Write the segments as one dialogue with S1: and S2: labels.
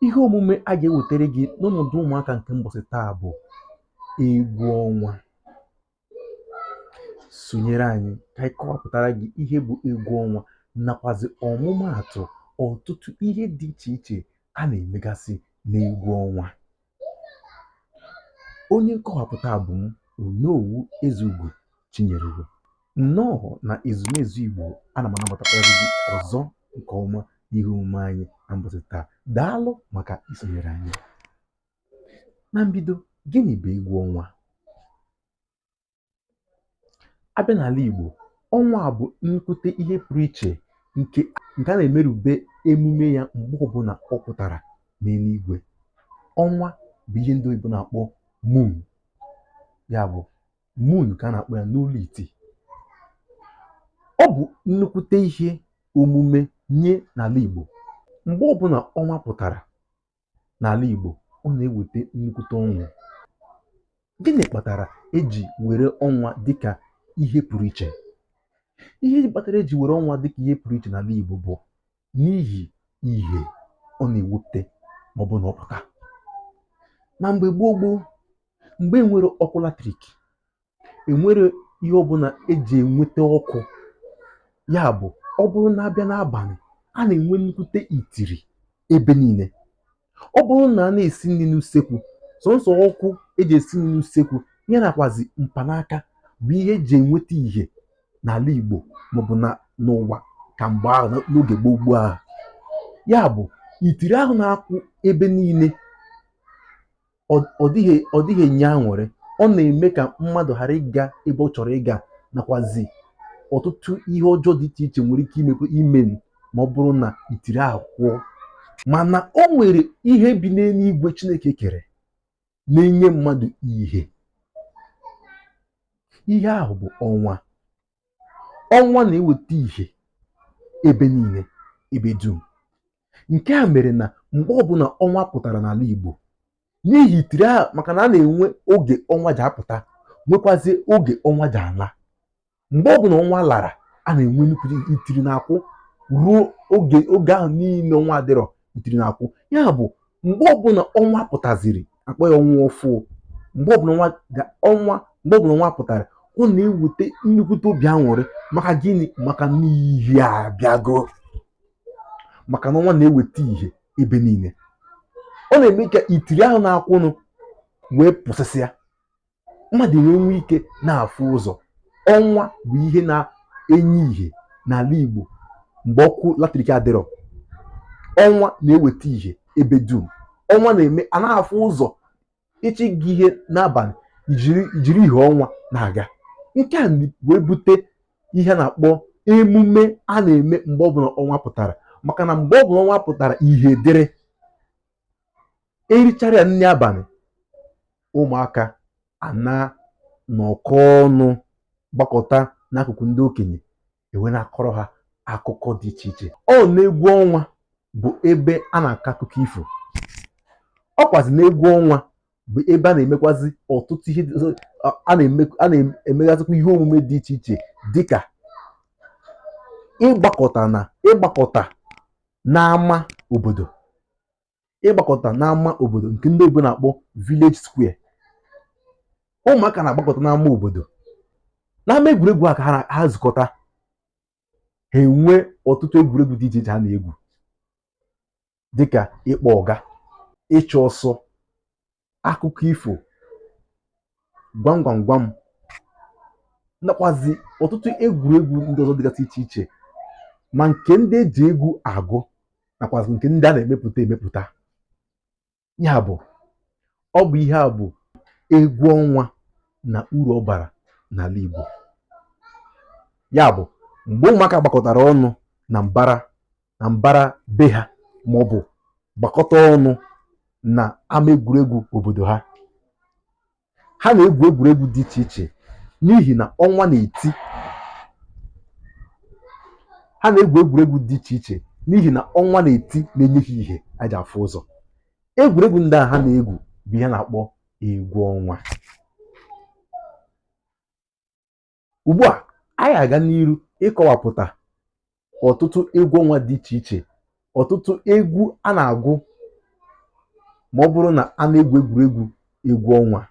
S1: Ihe omume a ga-ewetara gị n'ọnọdụ ụmụaka nke mbọsị taa bụ egwu ọnwa. Sonyere anyị ka anyị kọwapụtara gị ihe bụ egwu ọnwa nakwazi ọmụmaatụ ọtụtụ ihe dị iche iche a na-emegasị n'egwu ọnwa. Onye nkọwapụta bụ m, Onowu Ezeugo Chinyereugo. Nnọọ na ezumezu Igbo, ana m anabatakwara gị ọzọ nke ọma n'ihe omume anyị na mbọsị taa. Daalụ maka isonyere anyị. Na mbido, gịnị bụ egwu ọnwa? A bịa n'ala Igbo, ọnwa bụ nnukwute ihe pụrụ iche nke a na-emerube emume ya mgbe ọbụla ọ pụtara n'eluigwe. Ọnwa bụ ihe ndị oyibo na-akpọ moon, ya bụ moon ka a na-akpọ ya n'olu iti. Ọ bụ nnukwute ihe omume nye n'ala Igbo. Mgbe ọbụla ọnwa pụtara n'ala Igbo, ọ na-eweta nnukwute ọṅụ. Gịnị kpatara eji were ọnwa dịka ihe pụrụ iche? Ihe kpatara eji were ọnwa dịka ihe pụrụ iche n'ala Igbo bụ n'ihi ihe ọ na-ewepụta ma ọ bụ na ọ pụta. Na mgbe gboo gboo, mgbe enwere ọkụ latrik, enwere ihe ọbụla eji enweta ọkụ, ya bụ ọ bụrụ na abịa n'abalị, a na-enwe nnukwute itiri ebe niile. Ọ bụrụ na a na-esi nri n'usekwu, sọnsọ ọkụ eji esi nri n'usekwu ya nakwazi mkpanaka bụ ihe eji enweta ìhè n'ala Igbo maọbụ na n'ụwa ka mgbe ahụ n'oge gboo gboo ahụ. Ya bụ itiri ahụ na-akwụ ebe niile, ọ dịghị enye aṅụrị, ọ na-eme ka mmadụ ghara ịga ebe ọ chọrọ ịga, nakwazi ọtụtụ ihe ọjọọ dị iche iche nwere ike ime ma ọ bụrụ na itiri ahụ kwụọ. Mana o nwere ihe bi n'eluigwe Chineke kere na-enye mmadụ ihe. Ihe ahụ bụ ọnwa. Ọnwa na-eweta ihe ebe niile, ebe dum. Nke a mere na mgbe ọbụla ọnwa pụtara n'ala Igbo, n'ihi itiri ahụ, maka na a na-enwe oge ọnwa ji apụta, nwekwazie oge ọnwa ji ala. Mgbe ọbụla ọnwa lara, a na-enwe nnukwu itiri na-akwụ ruo oge ahụ niile ọnwa adịrọ, itiri na-akwụ. Ya bụ mgbe ọbụla ọnwa pụtaziri, akpọ ya ọnwa ọfụ. Mgbe ọbụla ọnwa pụtara, ọ na-eweta nnukwute obi aṅụrị. Maka gịnị? Maka na ihe abịago. Maka na ọnwa na-eweta ihe ebe niile. Ọ na-eme ka itiri ahụ na-akwụnụ wee pụsịsịa, mmadụ wee nwee ike na-afụ ụzọ. Ọnwa bụ ihe na-enye ihe n'ala Igbo mgbe ọkụ latrik adịrọ. Ọnwa na-eweta ihe ebe dum. Ọnwa na-eme a na-afụ ụzọ. Ịchị gị ihe n'abalị, jiri ihe ọnwa na-aga. Nke a wee bute ihe a na-akpọ emume a na-eme mgbe ọbụla ọnwa pụtara. Maka na mgbe ọbụla ọnwa pụtara, ihe dịrị. Erichara ya nri abalị, ụmụaka ana nọkọ ọnụ gbakọta n'akụkụ ndị okenye, ewe na-akọrọ ha akụkọ dị iche iche. Ọ n'egwu ọnwa bụ ebe a na-akọ akụkọ ifo. Ọ kwazi n'egwu ọnwa bụ ebe a na-emekwazi ọtụtụ ihe, a na-emegasịkwa ihe omume dị iche iche, dịka ịgbakọta n'ama obodo, ịgbakọta n'ama obodo nke ndị oyibo na-akpọ village square. Ụmụaka na-agbakọta n'ama obodo, n'ama egwuregwu a ka ha zukọta, ha enwe ọtụtụ egwuregwu dị iche iche ha na-egwu, dịka ịkpọ ọga, ịchụ ọsọ, akụkọ ifo, gwam gwam gwam, nakwazi ọtụtụ egwuregwu ndị ọzọ dịgasị iche iche, ma nke ndị eji egwu agụ nakwazi nke ndị a na-emepụta emepụta. Ya bụ ọ bụ ihe a bụ egwu ọnwa na uru ọ bara n'ala Igbo. Ya bụ mgbe ụmụaka gbakọtara ọnụ na mbara be ha, ma ọ bụ gbakọta ọnụ na ama egwuregwu obodo ha, ha na-egwu egwuregwu dị iche iche n'ihi na ọnwa na-eti. Ha na-egwu egwuregwu dị iche iche n'ihi na ọnwa na-eti na-enye ha ihe a ji afụ ụzọ. Egwuregwu ndị a ha na-egwu bụ ihe a na-akpọ egwu ọnwa. Ugbu a anyị aga n'iru ịkọwapụta ọtụtụ egwu ọnwa dị iche iche, ọtụtụ egwu a na-agụ Ma ọ bụrụ na a na-egwu egwuregwu egwu ọnwa,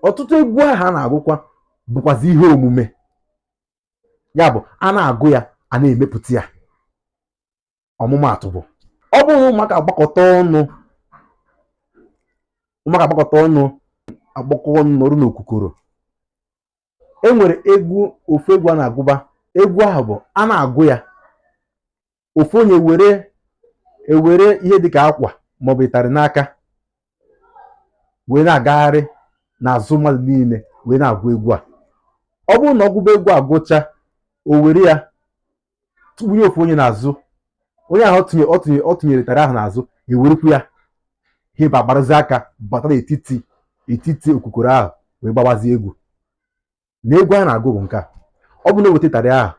S1: ọtụtụ egwu ahụ a na-agụkwa bụkwazi ihe omume. Ya bụ, a na-agụ ya, a na-emepụta ya. Ọmụmaatụ bụ, ọ bụrụ na ụmụaka agbakọta ọnụ, ụmụaka agbakọta ọnụ, agbakọ ọnụ nọrọ n'okukoro, e nwere egwu, ofu egwu a na-agụba. Egwu ahụ bụ a na-agụ ya, ofu onye were ewere ihe dịka akwa maọbụ ịtarị n'aka wee na-agagharị n'azụ mmadụ niile wee na-agụ egwu a. Ọ bụrụ na ọ gụba egwu a gụcha, o were ya tụnye ofu onye n'azụ. Onye ahụ ọ tụnyere ịtarị ahụ n'azụ, ewerekwu ya heba agbarazi aka bata n'etiti etiti okukoro ahụ wee gbabazie egwu. Na egwu a na-agụ bụ nke a: ọ bụ na o weta ịtarị ahụ,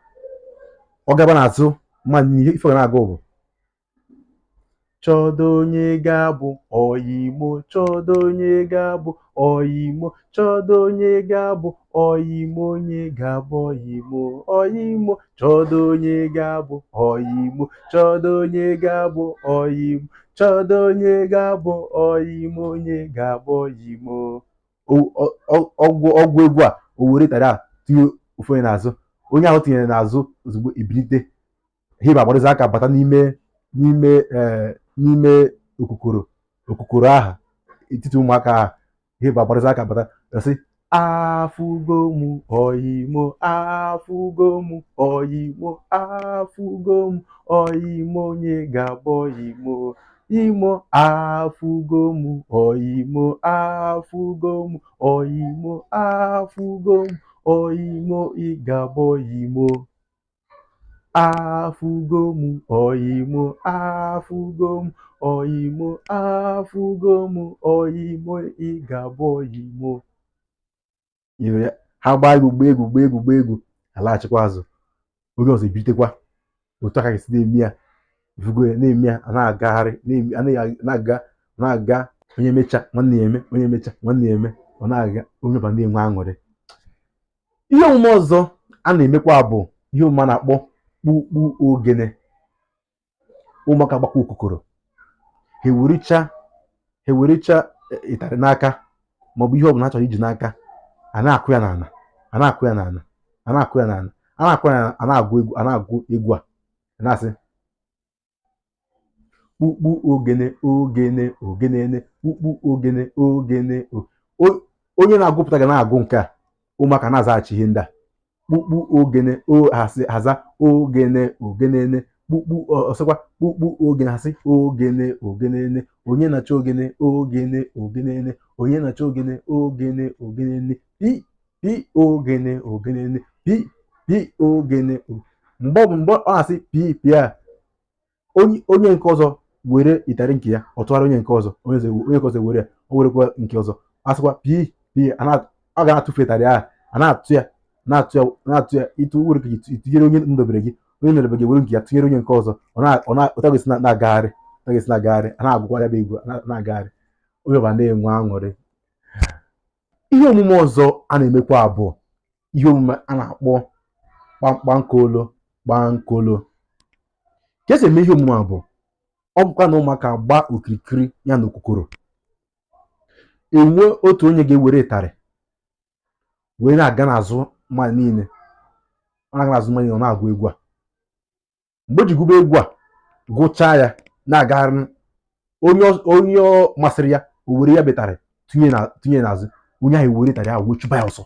S1: ọ gaba n'azụ mmadụ niile, ife ọ ga na-agụ bụ: chọdo onye ga-abụ ọyịmụ, chọdo onye ga-abụ ọyịmụ, chọdo onye ga-abụ ọyịmụ, onye ga-abụ ọyịmụ, ọyịmụ, chọdo onye ga-abụ ọyịmụ, chọdo onye ga-abụ ọyịmụ, chọdo onye ga-abụ ọyịmụ, onye ga-abụ ọyịmụ. Ọgwụ ọgwụ egwu a, o were ịtarị a tinye ofu onye n'azụ. Onye ahụ tinyere n'azụ ozugbo ebilite heba agbarazi aka bata n'ime okukoro ahụ, etiti ụmụaka ahụ, heba agbarazi aka bata, sị: afụgo mụ ọyịmụ, afụgo mụ ọyịmụ, afụgo m ọyịmụ, onye ga-abụ ọyịmụ imo, afụgo mụ ọyịmụ, afụgo m ọyịmụ, afụgo m ọyịmụ, ị ga-abụ ọyịmụ, afụgo m ọyịmụ, afụgo m ọyịmụ, afụgo m ọyịmụ, ị ga-abụ ọyịmụ. Ha gbaa egwu, gbaa egwu, gbaa egwu, gbaa egwu, alaghachikwa azụ, onye ọzọ ebilitekwa. Otu aka ga-esi na-eme ya, ifugo ya na-eme ya, a na-agagharị, na-aga na-aga. Onye mecha, nwanne ya eme, onye mecha, nwanne ya eme, ọ na-aga, onye ọbụla na-enwe aṅụrị. Ihe omume ọzọ a na-emekwa bụ ihe omume a na-akpọ kpukpu ogene. Ụmụaka gbakọ okukoro, ha ewerecha ịtarị n'aka maọbụ ihe ọbụla ha chọrọ iji n'aka, a na-akụ ya n'ala, a na-akụ ya n'ala, a na-akụ ya n'ala, a na-akụ ya n'ala, a na-agụ egwu, a na-agụ egwu a, na-asị: kpukpu ogene, ogene, ogenene, kpukpu ogene, ogene. Onye na-agụpụta ga na-agụ nke a, ụmụaka na-azaghachi ihe ndị a: kpukpu ogene, o haza ogene, ogenene, kpukpu. Ọsịkwa kpukpu ogene, asị ogene, ogenene, onye na-achọ ogene, ogene, ogenene, onye na-achọ ogene, ogene, ogenene, pi pi ogene, ogenene, pi pi ogene. Mgbe ọ bụ mgbe ọ na-asị pi pi a, onye nke ọzọ were ịtarị nke ya, ọ tụgharị onye nke ọzọ, onye nke ọzọ were ya, o werekwa nke ọzọ, asịkwa pi pi. A ga na-atụfu ịtarị ahụ, a na-atụ ya, na-atụ ya, na-atụ ya, ịtụ were ka itinyere onye ndobere gị, onye ndobere gị were nke ya tụnyere onye nke ọzọ. Ọ na-esi na-agagharị, ọ na-agagharị, a na-agụkwa ya bụ egwu na-agagharị, onye ọbụla na-enwe aṅụrị. Ihe omume ọzọ a na-emekwa bụ ihe omume a na-akpọ kpamkpankolo kpankolo. Ka esi eme ihe omume a bụ, ọ bụkwa na ụmụaka gbaa okirikiri ya na okukoro, enwe otu onye ga-ewere ịtarị wee na-aga n'azụ mmadụ niile, ọ na-aga n'azụ mmadụ niile, ọ na-agụ egwu a. Mgbe o ji gụba egwu a gụchaa ya, na-agagharị, onye ọ masịrị ya, o were ya betarị tụnye n'azụ onye ahụ, ewere ịtarị ahụ wee chụba ya ọsọ,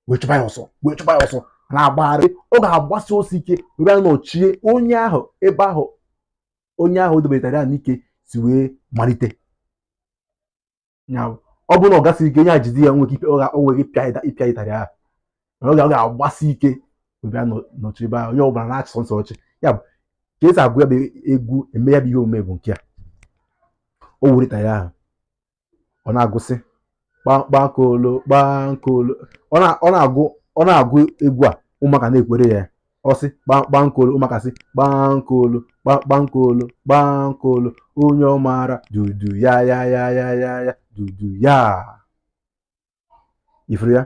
S1: wee chụba ya ọsọ, wee chụba ya ọsọ, na-agbagharị. Ọ ga-agbasi ọsọ ike wee bịa nọchie onye ahụ ebe ahụ onye ahụ dobere ịtarị ahụ n'ike si wee malite. Ọ bụrụ na ọ gasị ike, onye a jide ya, nwere ike o nwere ike ịpịa ịtarị ahụ, mana ọ ga-agbasi ike wee bịa nọchie ebe ahụ. Onye ọbụla na-achị sọnsọ ọchị. Ya bụ ka esi agụ ya bụ egwu, eme ya bụ ihe omume bụ nke a: o were ịtarị ahụ, ọ na-agụsị kpamkpankolo kpankolo, ọ na-agụ egwu a, ụmụaka na-ekwere ya. Ọ sị kpamkpankolo, ụmụaka sị kpankolo, kpamkpankolo, kpankolo, onye ọ maara dudu ya ya ya ya ya ya dudu ya, ifuru ya.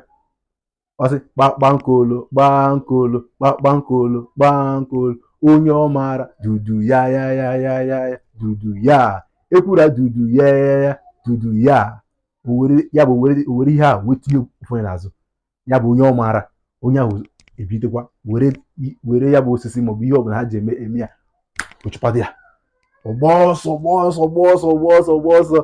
S1: Ọ sị kpamkpankolo kpankolo, kpamkpankolo, kpankolo, onye ọ maara dudu ya ya ya ya ya ya dudu ya. Ekwura dudu ya ya ya dudu ya, ya bụ were ihe a wee tinye ofu onye n'azụ, ya bụ onye ọ maara, onye ahụ ebidokwa were ya bụ osisi maọbụ ihe ọbụla ha ji eme ya, chụpado ya, gbaa ọsọ gbaa ọsọ gbaa ọsọ gbaa ọsọ gbaa ọsọ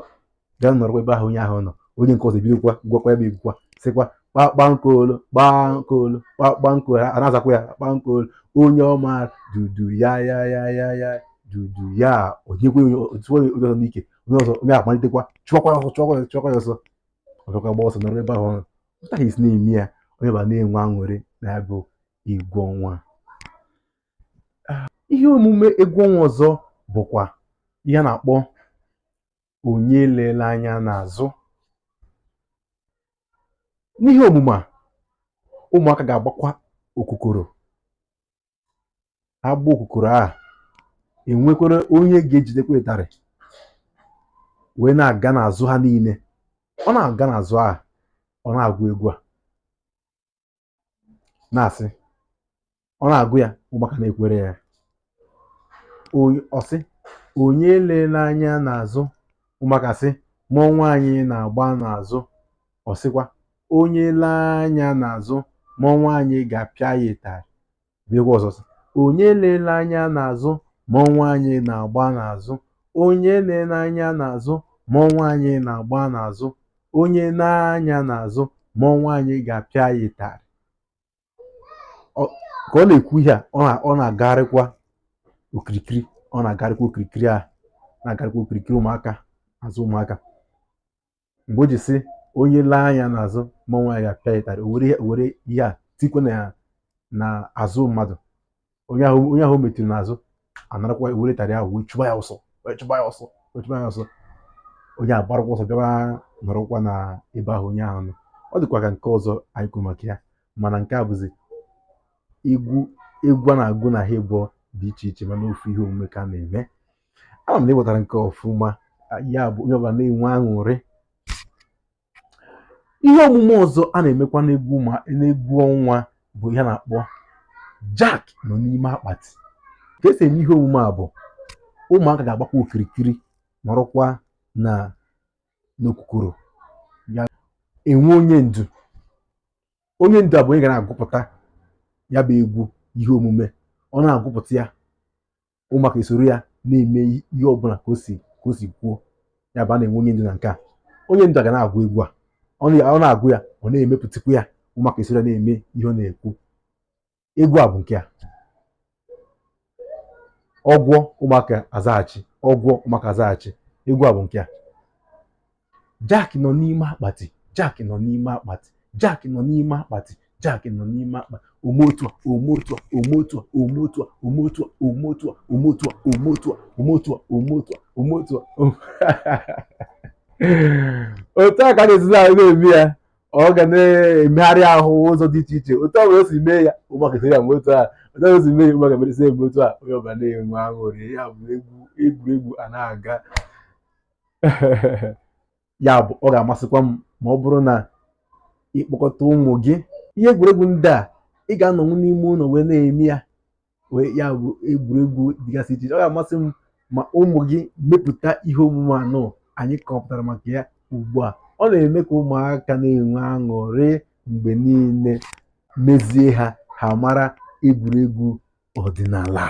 S1: gaa nọrọkwa ebe ahụ onye ahụ nọ. Onye nke ọzọ ebidokwa gwakwa ebe egwukwa sịkwa kpakpankolo kpankolo kpakpankolo, a na-azakwa ya kpankolo, onye ọ maara dudu ya ya ya ya ya dudu ya, onyekwe onye ọzọ n'ike, onye ọzọ onye amalitekwa chụọkwa ya ọsọ chụọkwa ya chụọkwa ya ọsọ, ọbịakwa gba ọsọ nọrọ ebe ahụ ọ nọ. Pụta isi na-eme ya, onye ba na-enwe aṅụrị na ya bụ egwu ọnwa. Ihe omume egwu ọnwa ọzọ bụkwa ihe a na-akpọ onye lele anya n'azụ. N'ihe omume a, ụmụaka ga-agbakwa okukoro, agba okukoro a enwekwara onye ga-ejidekwa ịtarị wee na-aga n'azụ ha niile. Ọ na-aga n'azụ a, ọ na-agụ egwu a na-asị, ọ na-agụ ya, ụmụaka na-ekwere ya. Ọ sị onye lele anya n'azụ, ụmụaka sị mmọnwụ anyị na-agba n'azụ. Ọ sịkwa onye lee anya n'azụ, mmọnwụ anyị ga-apịa ya ịtarị. Bịakwa ọzọ sị onye lele anya n'azụ, mmọnwụ anyị na-agba n'azụ, onye lele anya n'azụ, mmọnwụ anyị na-agba n'azụ, onye na-anya n'azụ, mmọnwụ anyị ga-apịa ya ịtarị. Ka ọ na-ekwu ihe a, ọ na-agagharịkwa okirikiri, ọ na-agagharịkwa okirikiri a, na-agagharịkwa okirikiri ụmụaka azụ ụmụaka. Mgbe o ji sị onye lee anya n'azụ, mmọnwụ anyị ga-apịa ya ịtarị, o were ihe a tikwe na azụ mmadụ, onye ahụ metụrụ n'azụ anarakwa were ịtarị ahụ wee chụba ya ọsọ, wee chụba ya ọsọ, wee chụba ya ọsọ. Onye agbarakwa ọsọ bịawa nọrọkwa na ebe ahụ onye ahụ nọ. Ọ dịkwa ka nke ọzọ anyị kwuru maka ya, mana nke a bụzi egwu a na-agụ na ha ịbụọ dị iche iche, mana ofu ihe omume ka a na-eme. Ama m na ị ghọtara nke ọfụma, ya bụ onye ọbụla na-enwe aṅụrị. Ihe omume ọzọ a na-emekwa n'egwu ọnwa bụ ihe a na-akpọ Jack nọ n'ime akpati. Ka esi eme ihe omume a bụ ụmụaka ga-agbakwa okirikiri nọrọkwa na n'okukoro ya, enwe onye ndu. Onye ndu a bụ onye ga na-agụpụta ya bụ egwu ihe omume. Ọ na-agụpụta ya, ụmụaka esoro ya na-eme ihe ọbụla ka o si kwuo. Ya bụ a na-enwe onye ndu na nke a. Onye ndu a ga na-agụ egwu a, ọ na-agụ ya, ọ na-emepụtakwa ya, ụmụaka esoro ya na-eme ihe ọ na-ekwu. Egwu a bụ nke a, ọgwọ ụmụaka azaghachi, ọgwọ ụmụaka azaghachi. Egwu a bụ nke a. Jack nọ n'ime akpati, Jack nọ n'ime akpati, Jack nọ n'ime akpati, Jack nọ n'ime akpati. Omotu a, omotu a, omotu a, omotu a, omotu a, omotu a, omotu a, omotu a, omotu a, omotu a, omotu a. Otu a ka a na-esi na-eme ya, ọ ga na-emegharị ahụ ụzọ dị iche iche. Otu ọ bụla o si mee ya, ụmụaka esoro ya mgbe otu a, otu ọ bụla o si mee ya, ụmụaka mere eme otu a, onye ọbụla na-enwe aṅụrị. Ya bụ egwuregwu a na-aga. Ya bụ ọ ga-amasịkwa m ma ọ bụrụ na ịkpọkọta ụmụ gị ihe egwuregwu ndị a, ị ga-anọnwụ n'ime ụlọ wee na-eme ya, wee ya bụ egwuregwu dịgasị iche iche. Ọ ga-amasị m ma ụmụ gị mepụta ihe omume anọ anyị kọpụtara maka ya ugbu a. Ọ na-eme ka ụmụaka na-enwe aṅụrị mgbe niile, mezie ha ha mara egwuregwu ọdịnala.